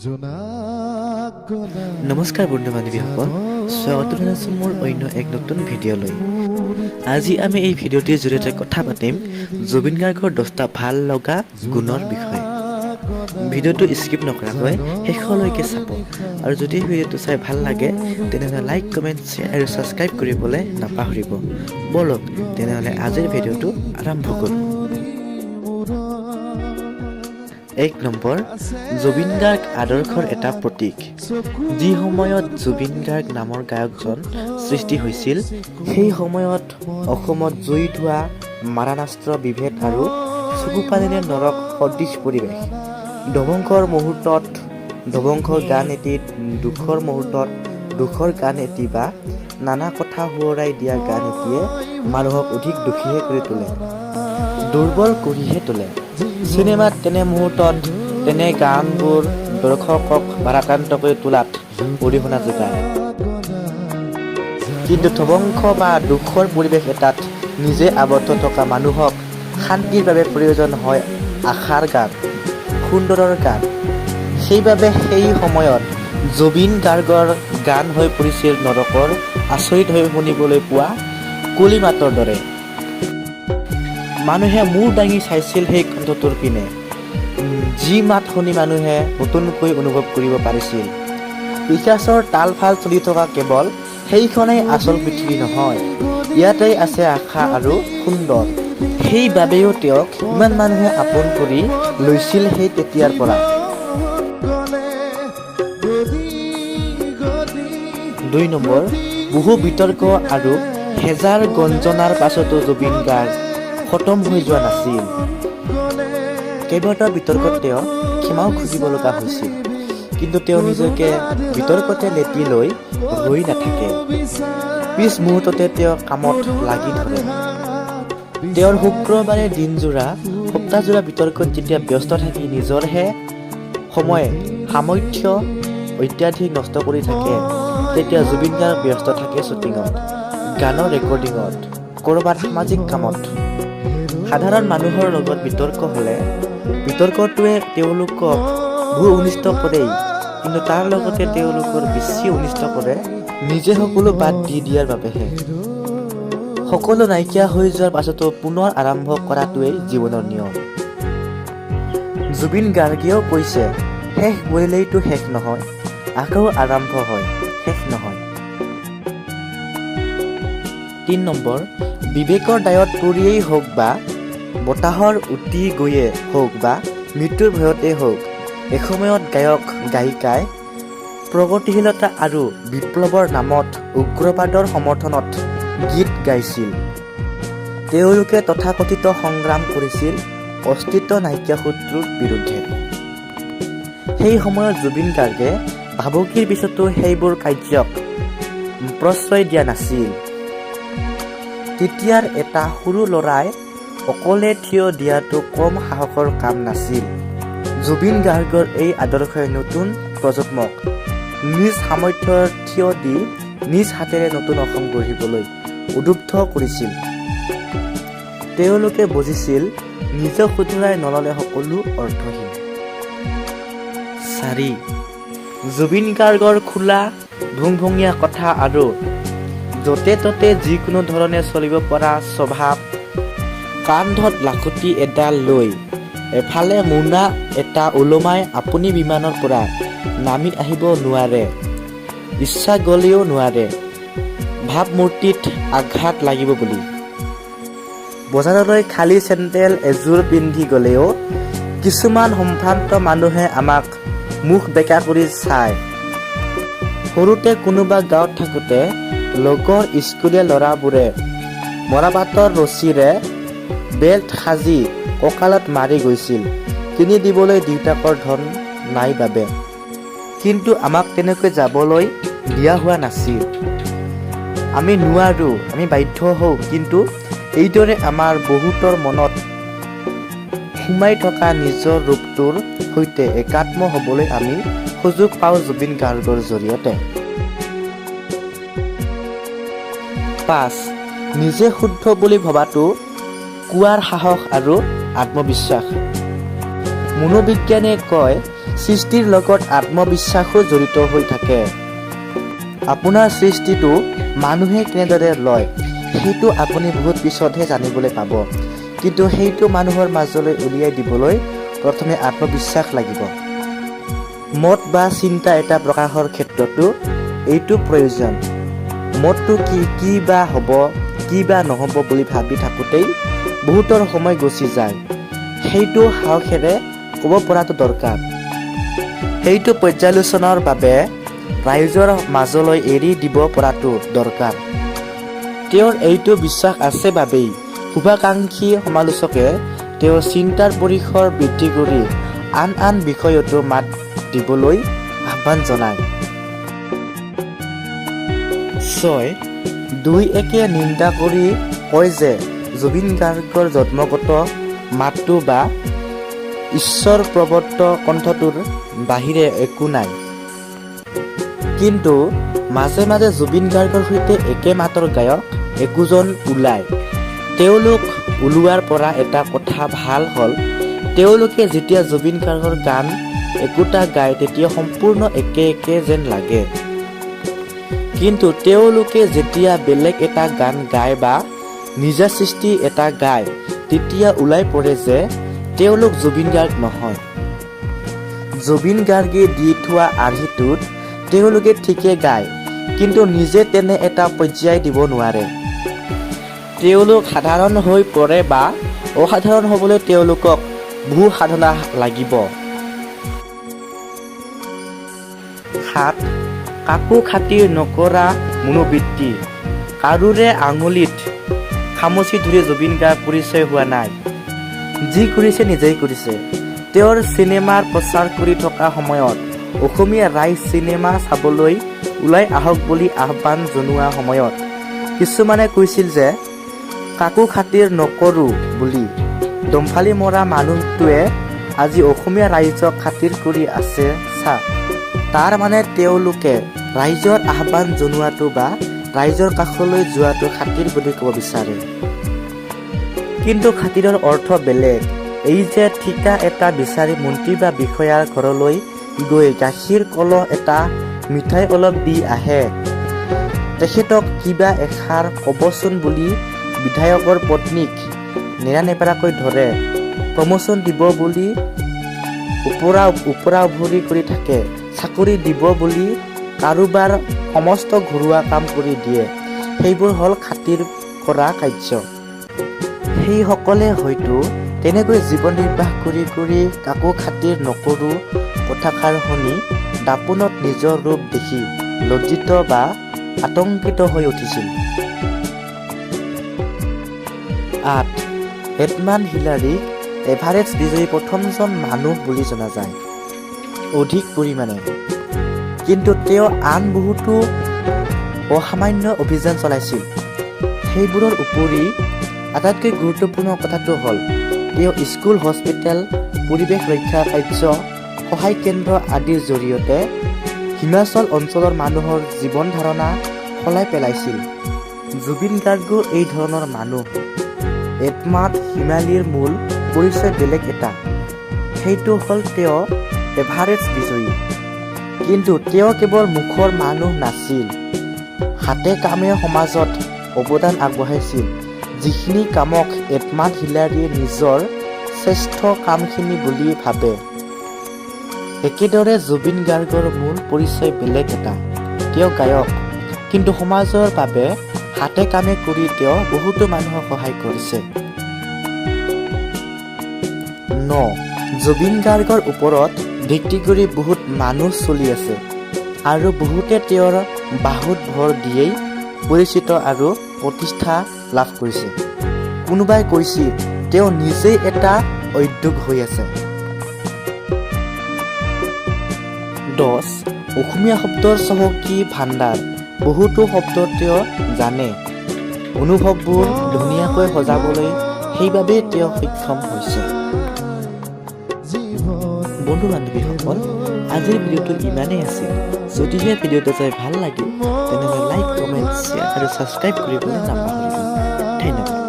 জোনাক গলা। নমস্কাৰ বন্ধু বান্ধৱীসকল, স্বাগত জনাইছোঁ মোৰ অন্য এক নতুন ভিডিঅ'লৈ। আজি আমি এই ভিডিঅ'টিৰ জৰিয়তে কথা পাতিম জুবিন গাৰ্গৰ 10টা ভাল লগা গুণৰ বিষয়ে। ভিডিঅ'টো স্কিপ নকৰাকৈ শেষলৈকে চাব আৰু যদি ভিডিঅ'টো চাই ভাল লাগে, তেনেহ'লে লাইক, কমেণ্ট, শ্বেয়াৰ আৰু ছাবস্ক্ৰাইব কৰিবলৈ নাপাহৰিব। ব'লক তেনেহ'লে, আজিৰ ভিডিঅ'টো আৰম্ভ কৰোঁ। 1 নম্বৰ, জুবিন গাৰ্গ আদৰ্শৰ এটা প্ৰতীক। যি সময়ত জুবিন গাৰ্গ নামৰ গায়কজন সৃষ্টি হৈছিল, সেই সময়ত অসমত জুই ধোৱা, মাৰণাস্ত্ৰ, বিভেদ আৰু চকুপানীৰে নৰক সদৃশ পৰিৱেশ। ধ্বংসৰ মুহূৰ্তত ধ্বংসৰ গান এটি, দুখৰ মুহূৰ্তত দুখৰ গান এটি বা নানা কথা সোঁৱৰাই দিয়া গান এটিয়ে মানুহক অধিক দুখীহে কৰি তোলে, দুৰ্বল কৰিহে তোলে। চিনেমাত তেনে মুহূৰ্তত তেনে গানবোৰ দৰ্শকক ভাৰাক্ৰান্ত কৰি তোলাত অৰিহণা যোগায়। কিন্তু ধ্বংস বা দুখৰ পৰিৱেশ এটাত নিজে আবদ্ধ থকা মানুহক শান্তিৰ বাবে প্ৰয়োজন হয় আশাৰ গান, সুন্দৰৰ গান। সেইবাবে সেই সময়ত জুবিন গাৰ্গৰ গান হৈ পৰিছিল নৰকৰ আচৰিত হৈ শুনিবলৈ পোৱা কুলি মাতৰ দৰে। মানুহে মূৰ দাঙি চাইছিল সেই কণ্ঠটোৰ পিনে, যি মাত শুনি মানুহে নতুনকৈ অনুভৱ কৰিব পাৰিছিল, পিশাচৰ তাল-ফাল চলি থকা কেৱল সেইখনেই আচল পৃথিৱী নহয়, ইয়াতেই আছে আশা আৰু সুন্দৰ। সেইবাবেও তেওঁক ইমান মানুহে আপোন কৰি লৈছিল সেই তেতিয়াৰ পৰা। গলে গলি গলি। 2 নম্বৰ, বহু বিতৰ্ক আৰু হেজাৰ গঞ্জনাৰ পাছতো জুবিন গাৰ্গ খতম হৈ যোৱা নাছিল। গলে। কেইবাটাও বিতৰ্কত তেওঁ ক্ষমাও খুজিব লগা হৈছিল। কিন্তু তেওঁ নিজকে বিতৰ্কতে লেটি লৈ ৰৈ নাথাকে। পিছ মুহূৰ্ততে তেওঁ কামত লাগি ধৰে। তেওঁৰ শুক্ৰবাৰে দিনজোৰা, সপ্তাহজোৰা বিতৰ্কত যেতিয়া ব্যস্ত থাকি নিজৰহে সময়, সামৰ্থ্য অত্যাধিক নষ্ট কৰি থাকে, তেতিয়া জুবিন গাৰ্গ ব্যস্ত থাকে শ্বুটিঙত, গানৰ ৰেকৰ্ডিঙত, ক'ৰবাত সামাজিক কামত। সাধাৰণ মানুহৰ লগত বিতৰ্ক হ'লে বিতৰ্কটোৱে তেওঁলোকক বহু অনিষ্ট কৰেই, কিন্তু তাৰ লগতে তেওঁলোকৰ বেছি অনিষ্ট কৰে নিজে সকলো বাদ দি দিয়াৰ বাবেহে। সকলো নাইকিয়া হৈ যোৱাৰ পাছতো পুনৰ আৰম্ভ কৰাটোৱেই জীৱনৰ নিয়ম। জুবিন গাৰ্গেও কৈছে, শেষ বুলিলেইতো শেষ নহয়, আকৌ আৰম্ভ হয়, শেষ নহয়। 3 নম্বৰ, বিবেকৰ দায়ত পৰিয়েই হওক বা বতাহত উটি গৈয়ে হওক বা মৃত্যুৰ ভয়তেই হওক, এসময়ত গায়ক গায়িকাই প্ৰগতিশীলতা আৰু বিপ্লৱৰ নামত উগ্ৰবাদৰ সমৰ্থনত গীত গাইছিল। তেওঁলোকে তথাকথিত সংগ্ৰাম কৰিছিল অস্তিত্ব নাইকিয়া শত্ৰুৰ বিৰুদ্ধে। সেই সময়ত জুবিন গাৰ্গে ভাবুকিৰ পিছতো সেইবোৰ কাৰ্যক প্ৰশ্ৰয় দিয়া নাছিল। তেতিয়াৰ এটা সৰু ল'ৰাই অকলে থিয় দিয়াটো কম সাহসৰ কাম নাছিল। জুবিন গাৰ্গৰ এই আদৰ্শই নতুন প্ৰজন্মক নিজ সামৰ্থ্যৰ থিয় দি নিজ হাতেৰে নতুন অসম গঢ়িবলৈ উদ্বুদ্ধ কৰিছিল। তেওঁলোকে বুজিছিল, নিজক শুধৰাই নল'লে সকলো অৰ্থহীন। 4, জুবিন গাৰ্গৰ খোলা ভুংভুঙীয়া কথা আৰু য'তে ত'তে যিকোনো ধৰণে চলিব পৰা স্বভাৱ। কান্ধত লাখুটি এডাল লৈ, এফালে মোনা এটা ওলোমাই আপুনি বিমানৰ পৰা নামি আহিব নোৱাৰে, ইচ্ছা গ'লেও নোৱাৰে, ভাৱমূৰ্তিত আঘাত লাগিব বুলি। বজাৰলৈ খালী চেণ্ডেল এযোৰ পিন্ধি গ'লেও কিছুমান সম্ভ্ৰান্ত মানুহে আমাক মুখ বেঁকা কৰি চায়। সৰুতে কোনোবা গাঁৱত থাকোঁতে লগৰ স্কুলীয়া ল'ৰাবোৰে মৰাপাটৰ ৰছীৰে বেল্ট সাজি কঁকালত মাৰি গৈছিল, কিনি দিবলৈ দেউতাকৰ ধন নাই বাবে। কিন্তু আমাক তেনেকৈ যাবলৈ দিয়া হোৱা নাছিল। আমি নোৱাৰোঁ, আমি বাধ্য হওঁ। কিন্তু এইদৰে আমাৰ বহুতৰ মনত সোমাই থকা নিজৰ ৰূপটোৰ সৈতে একাত্ম হ'বলৈ আমি সুযোগ পাওঁ জুবিন গাৰ্গৰ জৰিয়তে। 5, নিজে শুদ্ধ বুলি ভবাটো কোৱাৰ সাহস আৰু আত্মবিশ্বাস। মনোবিজ্ঞানে কয়, সৃষ্টিৰ লগত আত্মবিশ্বাসো জড়িত হৈ থাকে। আপোনাৰ সৃষ্টিটো মানুহে কেনেদৰে লয়, সেইটো আপুনি বহুত পিছতহে জানিবলৈ পাব। কিন্তু সেইটো মানুহৰ মাজলৈ উলিয়াই দিবলৈ প্ৰথমে আত্মবিশ্বাস লাগিব। মত বা চিন্তা এটা প্ৰকাশৰ ক্ষেত্ৰতো এইটো প্ৰয়োজন। মতটো কি কি বা হ'ব, কি বা নহ'ব বুলি ভাবি থাকোঁতেই বহুতৰ সময় গুচি যায়। সেইটো সাহসেৰে ক'ব পৰাটো দৰকাৰ। সেইটো পৰ্যালোচনাৰ বাবে ৰাইজৰ মাজলৈ এৰি দিব পৰাটো দৰকাৰ। তেওঁৰ এইটো বিশ্বাস আছে বাবেই শুভাকাংক্ষী সমালোচকে তেওঁৰ চিন্তাৰ পৰিসৰ বৃদ্ধি কৰি আন আন বিষয়তো মাত দিবলৈ আহ্বান জনায়। 6। দুই একে নিন্দা কৰি কয় যে জুবিন গাৰ্গৰ জন্মগত মাতটো বা ঈশ্বৰ প্ৰদত্ত কণ্ঠটোৰ বাহিৰে একো নাই। কিন্তু মাজে মাজে জুবিন গাৰ্গৰ সৈতে একে মাতৰ গায়ক একোজন ওলায়। তেওঁলোক ওলোৱাৰ পৰা এটা কথা ভাল হ'ল, তেওঁলোকে যেতিয়া জুবিন গাৰ্গৰ গান একোটা গায়, তেতিয়া সম্পূৰ্ণ একে একে যেন লাগে। কিন্তু তেওঁলোকে যেতিয়া বেলেগ এটা গান গায় বা নিজা সৃষ্টি এটা গায়, তেতিয়া ওলাই পৰে যে তেওঁলোক জুবিন গাৰ্গ নহয়। জুবিন গাৰ্গে দি থোৱা আৰ্হিটোত তেওঁলোকে ঠিকে গায়, কিন্তু নিজে তেনে এটা পৰ্যায় দিব নোৱাৰে। তেওঁলোক সাধাৰণ হৈ পৰে বা অসাধাৰণ হ'বলৈ তেওঁলোকক বহু সাধনা লাগিব। 7। কাকো খাতিৰ নকৰা মনোবৃত্তি। কাৰোৰে আঙুলিত খামুচি ধৰি জুবিন গাৰ্গ পৰিচয় হোৱা নাই। যি কৰিছে, নিজেই কৰিছে। তেওঁৰ চিনেমাৰ প্ৰচাৰ কৰি থকা সময়ত, অসমীয়া ৰাইজ চিনেমা চাবলৈ ওলাই আহক বুলি আহ্বান জনোৱা সময়ত কিছুমানে কৈছিল যে কাকো খাতিৰ নকৰো বুলি দম্ভালি মৰা মানুহটোৱে আজি অসমীয়া ৰাইজক খাতিৰ কৰি আছে চা। তাৰ মানে তেওঁলোকে ৰাইজৰ আহ্বান জনোৱাটো বা ৰাইজৰ কাষলৈ যোৱাটো খাতিৰ বুলি ক'ব বিচাৰে। কিন্তু খাতিৰৰ অৰ্থ বেলেগ। এই যে ঠিকা এটা বিচাৰি মন্ত্ৰী বা বিষয়াৰ ঘৰলৈ গৈ গাখীৰ কলহ এটা, মিঠাই অলপ দি আহে, তেখেতক কিবা এষাৰ ক'বচোন বুলি বিধায়কৰ পত্নীক নেৰানেপেৰাকৈ ধৰে, প্ৰমোচন দিব বুলি ওপৰা-উপৰি কৰি থাকে, চাকৰি দিব বুলি কাৰোবাৰ সমস্ত ঘৰুৱা কাম কৰি দিয়ে, সেইবোৰ হ'ল খাতিৰ কৰা কাৰ্য। সেইসকলে হয়তো তেনেকৈ জীৱন নিৰ্বাহ কৰি কৰি কাকো খাতিৰ নকৰো কথাষাৰ শুনি দাপোনত নিজৰ ৰূপ দেখি লজ্জিত বা আতংকিত হৈ উঠিছিল। 8। এডমাণ্ড হিলাৰীক এভাৰেষ্ট বিজয়ী প্ৰথমজন মানুহ বুলি জনা যায় অধিক পৰিমাণে। কিন্তু তেওঁ আন বহুতো অসামান্য অভিযান চলাইছিল। সেইবোৰৰ উপৰি আটাইতকৈ গুৰুত্বপূৰ্ণ কথাটো হ'ল, তেওঁ স্কুল, হস্পিটেল, পৰিৱেশ ৰক্ষা কাৰ্য, সহায় কেন্দ্ৰ আদিৰ জৰিয়তে হিমাচল অঞ্চলৰ মানুহৰ জীৱন ধাৰণা সলাই পেলাইছিল। জুবিন গাৰ্গো এই ধৰণৰ মানুহ। এডমাণ্ড হিলাৰীৰ মূল পৰিচয় বেলেগ এটা। সেইটো হ'ল তেওঁ এভাৰেষ্ট বিজয়ী। কিন্তু তেওঁ কেৱল মুখৰ মানুহ নাছিল। হাতে কামে সমাজত অৱদান আগবঢ়াইছিল, যিখিনি কামক এডমাণ্ড হিলাৰীয়ে নিজৰ শ্ৰেষ্ঠ কামখিনি বুলি ভাবে। একেদৰে জুবিন গাৰ্গৰ মূল পৰিচয় বেলেগ এটা। তেওঁ গায়ক। কিন্তু সমাজৰ বাবে হাতে কামে কৰি তেওঁ বহুতো মানুহক সহায় কৰিছে। 9। জুবিন গাৰ্গৰ ওপৰত ভিত্তি কৰি বহুত মানুহ চলি আছে আৰু বহুতে তেওঁৰ বাহুত ভৰ দিয়েই পৰিচিত আৰু প্ৰতিষ্ঠা লাভ কৰিছে। কোনোবাই কৈছিল, তেওঁ নিজেই এটা উদ্যোগ হৈ আছে। 10। অসমীয়া শব্দৰ চহকী ভাণ্ডাৰ। বহুতো শব্দ তেওঁ জানে। অনুভৱবোৰ ধুনীয়াকৈ সজাবলৈ সেইবাবেই তেওঁ সক্ষম হৈছে। বন্ধু বান্ধৱীসকল, আজিৰ ভিডিঅ'টো ইমানেই আছিল। যদিহে ভিডিঅ'টো চাই ভাল লাগিল, তেনেহ'লে লাইক, কমেণ্ট, শ্বেয়াৰ আৰু ছাবস্ক্ৰাইব কৰিবলৈ নাপাহৰিব। ধন্যবাদ।